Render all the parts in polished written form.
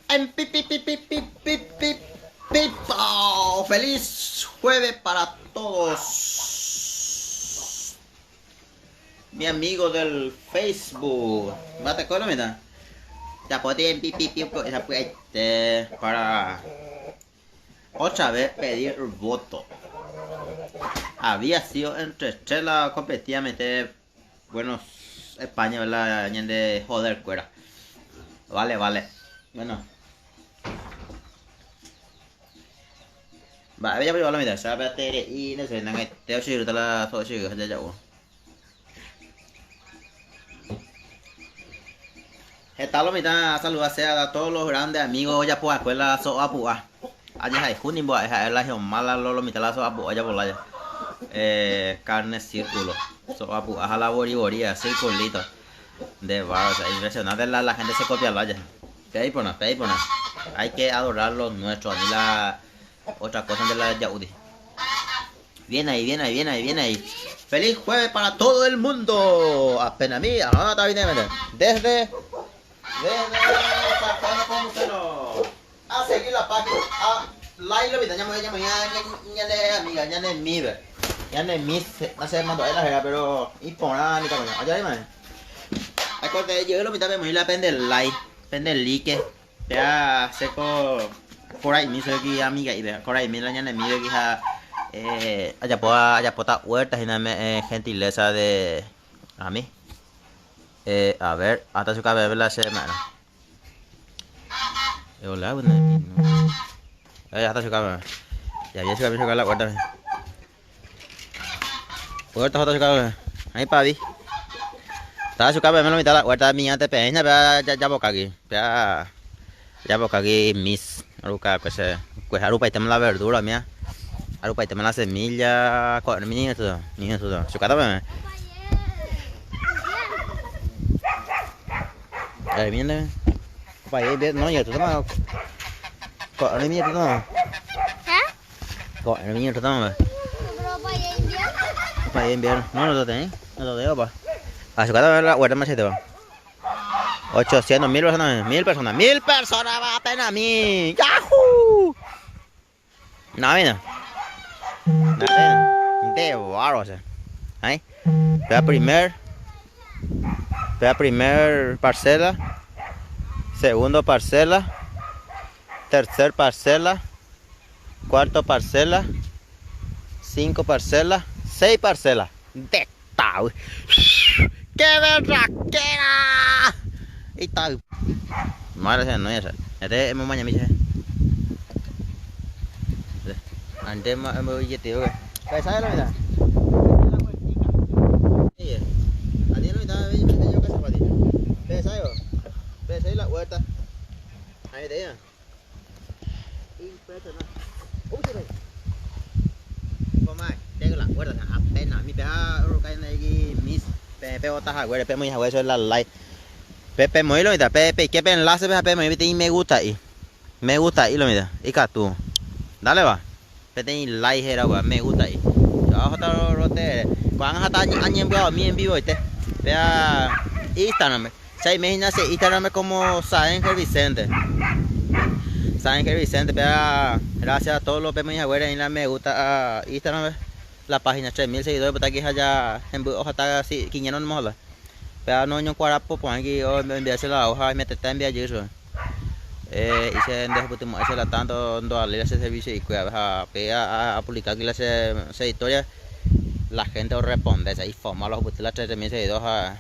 En pi pi pi pi pi pi pi pi po. Feliz jueves para todos. Mi amigo del Facebook. Bate con la mitad. Ya puede en pi pi pi esa este para otra vez pedir voto. Había sido entre tres la competitivamente bueno España la de joder cuera. Vale, vale. Bueno. Va, ya voy a la mitad. Sabe y no sé, no te ocho la ocho ya ya. Heta lo mitad saludarse a todos los grandes amigos ya pues escuela so apua. Allá hay junimbo es la mala lo mitad la so apua ya por la carne círculo. So apua a la bori bori circulito. De barro, o sea, impresionante la, la gente se copia la ya. Pe ahí por Hay que adorar los nuestros, ni la otra cosa de la Yaudi. Bien ahí, bien ahí, bien ahí, bien ahí. Feliz jueves para todo el mundo. Apenas a mí, ah, está bien, desde desde San Juan de A seguir la página, a like lo ya ya ya ya amiga, ya ne mi ya ne mi, no sé mando la pero y por nada ni cabrón. Allá man. Acorte, yo lo mitad me la pende like, pende like. Ya seco por ahí mi soy aquí amiga y por ahí mi la ñane mi que ja allá po allá pota huerta y me gentileza de a mí. A ver, hasta su cabeza la semana. Hola, buena. Hasta su cabeza. Ya, ya su cabeza la huerta. Huerta hasta su cabeza. Ahí pavi. Está su cabeza me lo mitad la huerta mía te peña, ya ya boca aquí. Ya ya boca aquí mis aruca pues pues arupa y la verdura mía. Arupa y la semilla, con mi eso, ni eso. Su cabeza. Đây miếng đây. Phải biết nó nhiều thứ mà. Gọi nó nhiều thứ mà. Hả? Gọi nó nhiều thứ mà. Para invierno. No, no lo tengo. No lo tengo, pa. A su casa la huerta más va. 800, 1000 personas, 1000 personas, 1000 personas va apenas a mí. ¡Yahoo! No, mira. No, mira. De barro, o sea. Ahí. Vea primer. Vea primer parcela. Segundo parcela. Tercer parcela. Cuarto parcela. 5 parcelas. 6 parcelas. De tal. ¡Qué berraquera! Y tal. Madre no ya. Este es mañana mi Antes me voy a tío. ¿Qué sabe la verdad? La huerta. Ahí de ella. Tengo la huerta apenas mi pega mis pepe bota jagüere pe muy jagüere la like. Pepe muy lo mira pepe que pe enlace pe muy y me gusta y me gusta y lo mira y tú. Dale va. Pepe y like era va me gusta y. Abajo está rote. Cuando hasta año en mi en vivo este. Vea Instagram. Se imagina se Instagram como Sángel Vicente. Sángel Vicente, vea, gracias a todos los pepe muy jagüere y la me gusta a Instagram. La página 3000 seguidores, pero aquí allá en hoja está así, 500 no mola. Pero no ño cuarapo pues aquí o enviarse la hoja y me te envía eso. Y se dejo putimos ese la tanto do al ese servicio y cuida a a publicar aquí la esa historia la gente os responde, ahí forma los putimos las 3000 seguidores a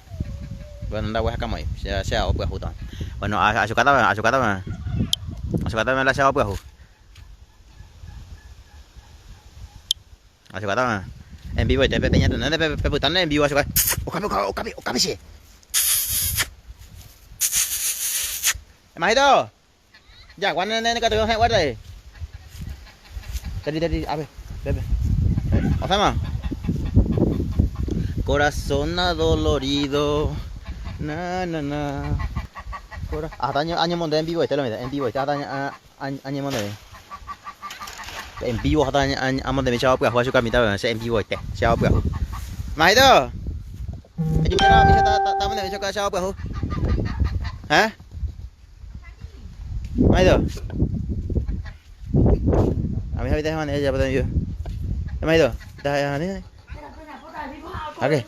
bueno, anda pues acá se se o pues justo. Bueno, a su casa, a su casa. A su casa me la se pues. A su casa. En vivo, te peña, no te pe en vivo, a su casa. Okapi, okapi, okapi, sí. Majito. Ya, cuando nene que te voy a guarda ahí. Tadi, tadi, a ver, bebe. O sea, Corazón adolorido. Na, na, na. Cora. Hasta año, año monte en vivo, este lo mira, en vivo, este hasta año, año monte. En vivo hasta año, año monte mi chavo pues jugar su camita, en vivo este, chavo pues. Majito. Yo mira, mi chavo está monte mi chavo chavo pues. ¿Eh? Maido. A mi javita jamani ella puede yo. Maido, da jamani. ¿A qué?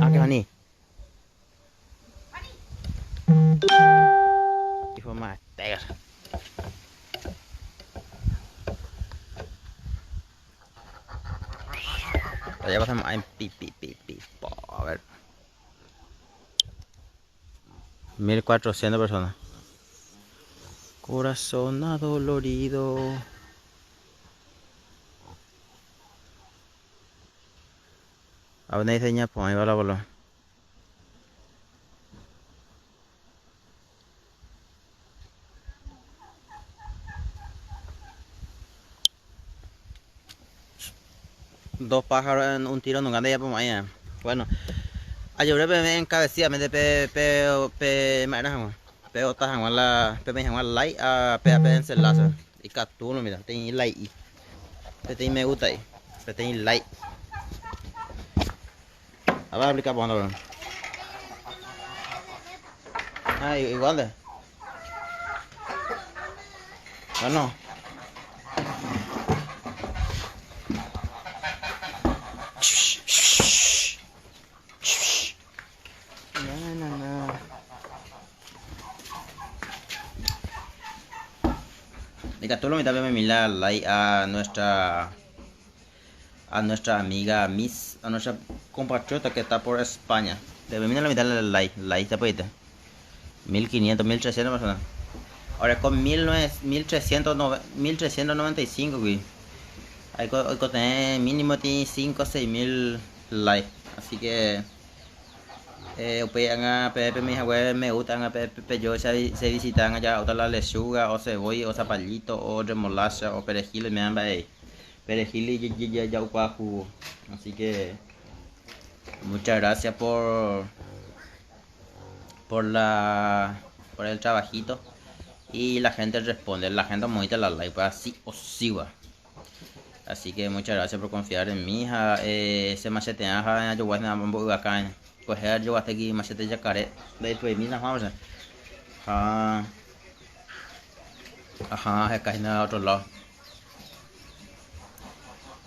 ¿A qué hani? Hijo más Allá pasamos en pi pi pi pi. A ver. 1400 personas. Corazón adolorido. A ver, dice ña, pues ahí va la bola. Dos pájaros en un tiro, nunca anda ya pues ahí. Bueno, ayer me encabecía, me de pe pe pe pe ota hag̃ua la pe hag̃ua like a pe pe enlace. Ikatu no mira, peteĩ like. Peteĩ me gusta ahí. Peteĩ like. A ver, aplicar por bro. Ah, igual de. Bueno. No, no, no. Ikatu lo mitad me la like a nuestra amiga Miss, a nuestra compatriota que está por España. Debe la mitad la like, like está por 1500, 1300 personas. Ahora con 1395, güey. Hay que tener mínimo tiene 5 o 6000 likes. Así que me gusta pe yo se visitan allá otra la lechuga o cebolla o zapallito o remolacha o perejil me dan perejil y ya ya jugo. Así que muchas gracias por el trabajito. Y la gente responde, la gente mojita la like, pues así o sí va. Así que muchas gracias por confiar en mi hija. Se machetea, yo voy a acá. Pues yo hasta aquí machete yacaré. Después mira, vamos a. Ajá, acá en el otro lado.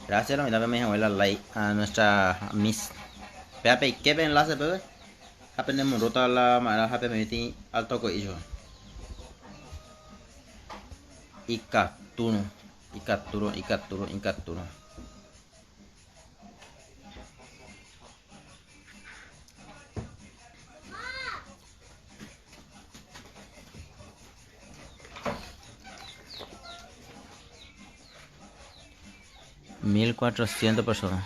Gracias, la mitad me abuela like a nuestra Miss. Pepe, ¿qué enlace, bebé? Hape ruta la madre, hape me metí al toco y yo. Ikaturo, ikaturo, ikaturo, ikaturo. $1400 personas.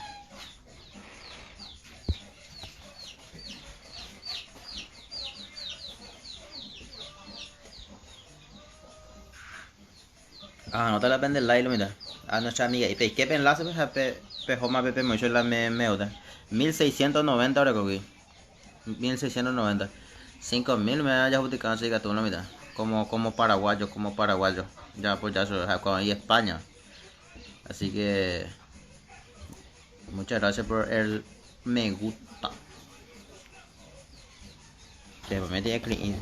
Ah, no te la vende el like, mira. A nuestra amiga. Y pe, ¿qué enlace? Pues, pe, pe, joma, pe, pe, mucho la me, me, otra. 1690 ahora, coqui. 1690. 5000 me da ya justificado, así que tú no, mira. Como paraguayo, como paraguayo. Ya, pues ya, eso, o sea, y España. Así que muchas gracias por el me gusta. Te me tiene que